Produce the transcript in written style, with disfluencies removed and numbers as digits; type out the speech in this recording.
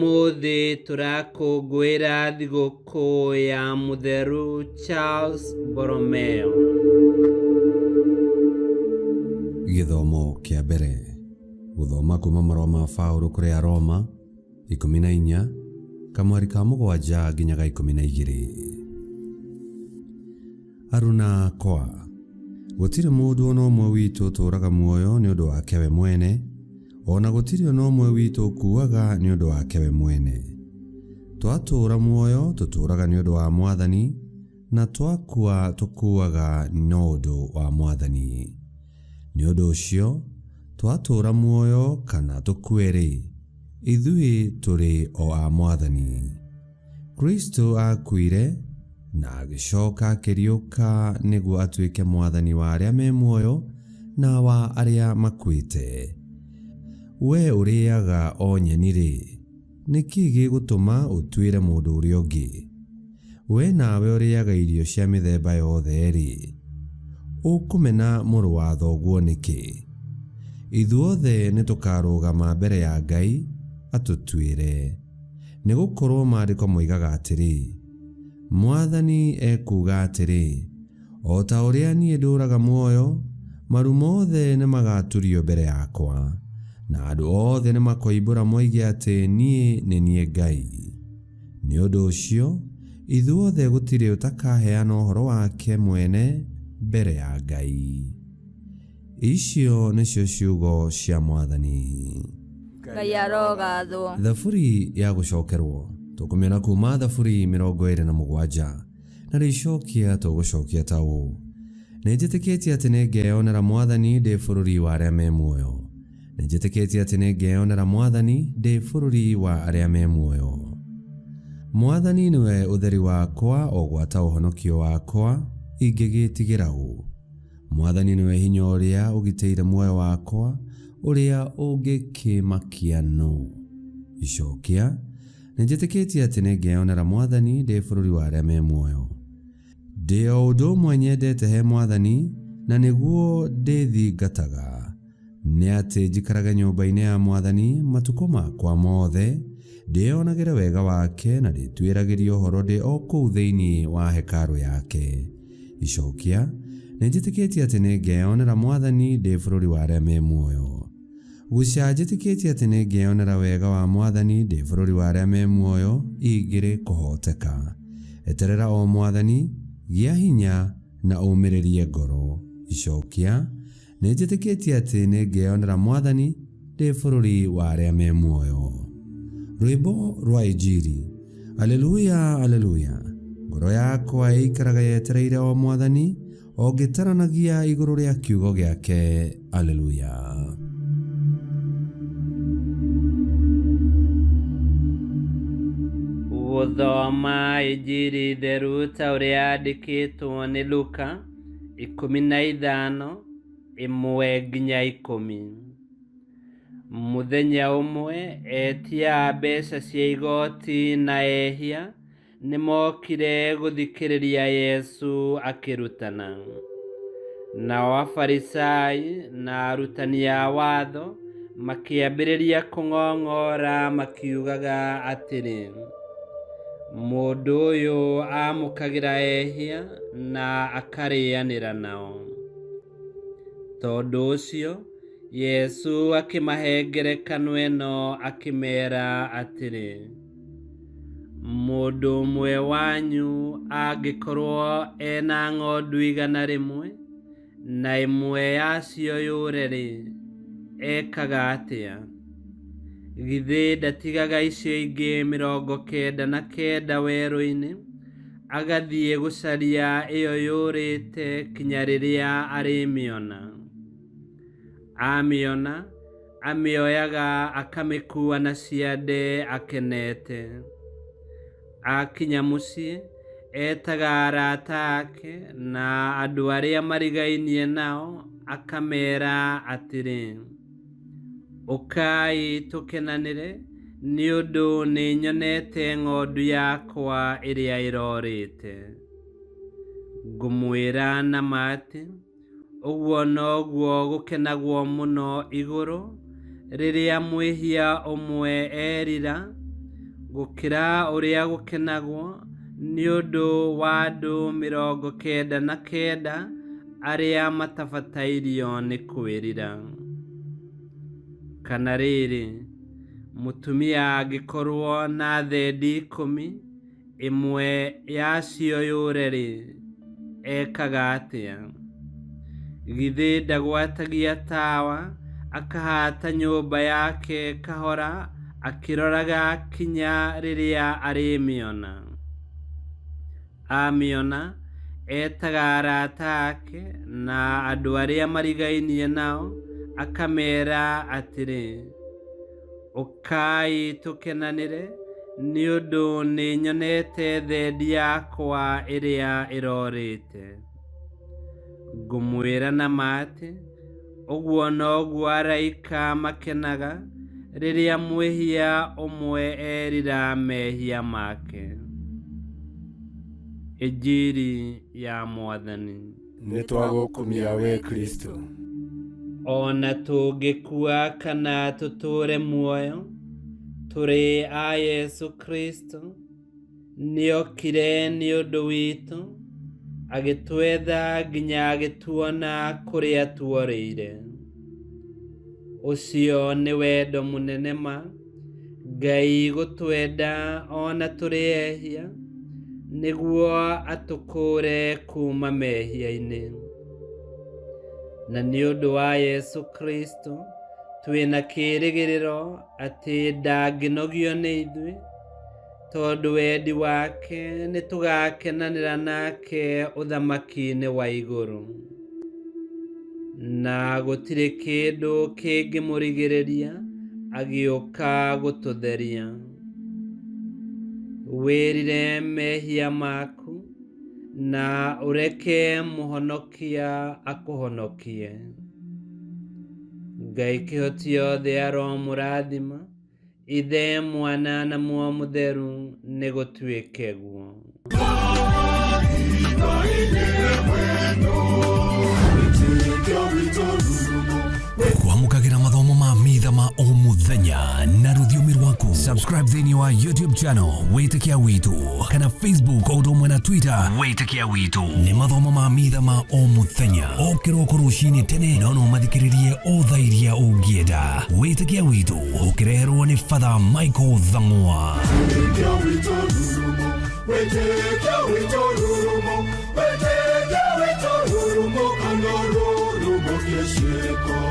Ũmũthĩ tũrakũngũĩra thigũkũ ya Mũtheru Charles Borromeo. Gĩthomo kĩa mbere. Gũthoma kuma marũa ma Paũlũ kũrĩ Aroma 14, kamweri ka mũgwanja nginya ga 12. Aruna akwa, gũtirĩ mũndũ o na ũmwe witũ ũtũũraga muoyo nĩ ũndũ wake we mwene, o na gũtirĩ o na ũmwe witũ ũkuaga nĩ ũndũ wake we mwene. Twatũũra muoyo, tũtũũraga nĩ ũndũ wa Mwathani, na twakua tũkuaga no ũndũ wa Mwathani. Nĩ ũndũ ũcio, twatũũra muoyo kana tũkue-rĩ, ithuĩ tũrĩ o a Mwathani. Kristo aakuire na agĩcoka akĩriũka nĩguo atuĩke Mwathani wa arĩa me muoyo na wa arĩa makuĩte. Wee ũrĩaga o nyeni-rĩ, nĩ kĩĩ gĩgũtũma ũtuĩre mũndũ ũrĩa ũngĩ? Wee nawe ũrĩaga irio cia mĩthemba yothe-rĩ, ũkũmena mũrũ wa thoguo nĩkĩ? Ithuothe nĩtũkarũgama mbere ya Ngai atũtuĩre. Nĩ gũkorũo Maandĩko moigaga atĩrĩ, Mwathani ekuuga atĩrĩ, O ta ũrĩa niĩ ndũũraga muoyo, maru mothe nĩmagaturio mbere yakwa, na andũ othe nĩmakoimbũra moige atĩ niĩ nĩ niĩ Ngai. Nĩ ũndũ ũcio, ithuothe gũtirĩ ũtakaheana ũhoro wake mwene mbere ya Ngai. Icio nĩcio ciugo cia Mwathani. Ngai arogathwo. Thaburi ya gũcokerwo tũkũmĩona kuma Thaburi 27 na rĩcokia tũgũcokia ta ũũ: Nĩnjĩtĩkĩtie atĩ nĩngeyonera Mwathani ndĩ bũrũri wa arĩa me muoyo. Nĩnjĩtĩkĩtie atĩ nĩngeyonera Mwathani ndĩ bũrũri wa arĩa me muoyo. Mwathani nĩwe ũtheri wakwa o gwata ũhonokio wakwa, ingĩgĩtigĩra ũ? Mwathani nĩwe hinya ũrĩa ũgitĩire muoyo wakwa, ũrĩa ũngĩkĩmakia nũ? Icokia, Nĩnjĩtĩkĩtie atĩ nĩngeyonera Mwathani ndĩ bũrũri wa arĩa me muoyo. Ndĩ o ũndũ ũmwe nyendete he Mwathani, na nĩguo ndĩthingataga, nĩ atĩ njikarage nyũmba-inĩ ya Mwathani matukũ makwa mothe, ndĩyonagĩre wega wake na ndĩtuĩragĩrie ũhoro ndĩ o kũu thĩinĩ wa hekarũ yake. Icokia, Nĩnjĩtĩkĩtie atĩ nĩngeyonera Mwathani ndĩ bũrũri wa arĩa me muoyo. Guca njĩtĩkĩtie atĩ nĩngeyonera wega wa Mwathani ndĩ bũrũri wa arĩa me muoyo ingĩrĩ kũhoteka. Eterera o Mwathani, gĩa hinya na ũmĩrĩrie ngoro. Icokia, Nĩnjĩtĩkĩtie atĩ nĩngeyonera Mwathani ndĩ bũrũri wa arĩa me muoyo. Rwĩmbo rwa Injiri. Aleluya, aleluya. Ngoro yakwa ĩikaraga yetereire o Mwathani, o ngĩtaranagia igũrũ rĩa kiugo gĩake. Aleluya. Gũthoma Injiri theru ta ũrĩa yandĩkĩtwo nĩ Luka 15, 1-10. Mũthenya ũmwe etia a mbeca cia igoti na ehia nĩmokire gũthikĩrĩria Yesu akĩrutana. Nao Afarisai na arutani a watho makĩambĩrĩria kũng'ong'ora makiugaga atĩrĩ, Mũndũ ũyũ amũkagĩra ehia na akarĩanĩra nao. Tondũ ũcio Yesu akĩmahe ngerekano ĩno akĩmeera atĩrĩ, Mũndũ ũmwe wanyu angĩkorwo ena ng'ondu 100 na ĩmwe yacio yũre-rĩ, ekaga atĩa? Githĩ ndatigaga icio ingĩ 99 werũ-inĩ, agathiĩ gũcaria ĩyo yũrĩte kinya rĩrĩa arĩmĩona? Amĩona, amĩoyaga akamĩkuua na ciande akenete. Akinya mũciĩ, etaga arata ake na andũ arĩa marigainie nao akameera atĩrĩ, 'Ũkai tũkenanĩre, nĩ ũndũ nĩ nyonete ng'ondu yakwa ĩrĩa ĩrorĩte.' Ngũmwĩra na ma atĩ, Ũguo noguo gũkenagwo mũno igũrũ rĩrĩa mwĩhia ũmwe erira, Gũkĩra ũrĩa gũkenagwo nĩ ũndũ wa andũ 99 arĩa matabatairio nĩ kwĩrira. Kana rĩrĩ, mũtumia angĩkorwo na thendi 10, ĩmwe yacio yũre-rĩ, ekaga atĩa? Githĩ ndagwatagia tawa, akahata nyũmba yake kahora akĩroraga kinya rĩrĩa arĩmĩona? Amĩona, etaga arata ake na andũ arĩa marigainie nao, akamera atĩrĩ, ũkai tũkenanĩre, nĩ ũndũ nĩnyonete thendi yakwa ĩrĩa ĩrorĩte. Ngũmwĩra na ma atĩ, ũguo noguo araika makenaga rĩrĩa mwĩhia ũmwe erira mehia make. Injiri ya Mwathani. Nĩ twagũkumia we Kristo. O na tũngĩkua kana tũtũũre muoyo, tũrĩ a Yesu Kristo. Nĩokire nĩ ũndũ witũ, agĩtwetha nginya agĩtuona kũrĩa tuorĩire. Ũcio nĩ wendo mũnene ma, Ngai gũtwenda o na tũrĩ ehia, nĩguo atũkũũre kuma mehia-inĩ. Na nĩ ũndũ wa Yesu Kristo, twĩna kĩĩrĩgĩrĩro atĩ ndangĩnogio nĩ ithuĩ, tondũ wendi wake nĩ tũgakenanĩra nake ũthamaki-inĩ wa igũrũ. Na gũtirĩ kĩndũ kĩngĩmũrigĩrĩria agĩũka gũtũtheria. Wĩrire mehia maku na ũreke mũhonokia akũhonokie. Ngai kĩhoti othe aromũrathima, Ithe, Mwana na Muoyo Mũtheru, nĩ gũtuĩke guo. Kwamũkagĩra mathomo ma mitha ma o mũthenya na rũthiomi rwaku. Subscribe thĩinĩ wa YouTube channel Wĩtĩkia Witũ kana Facebook o ũndũ ũmwe na Twitter Wĩtĩkia Witũ. Nĩ mathomo ma mitha ma o mũthenya o kĩroko rũcinĩ tene, no no mathikĩrĩrie o thaa iria ũngĩenda. Wĩtĩkia Witũ ũkĩreherwo nĩ Father Michael Thang'wa. Wĩtĩkia witũ rurumo, wĩtĩkia witũ rurumo, wĩtĩkia witũ rurumo, kana rurumo kĩciko.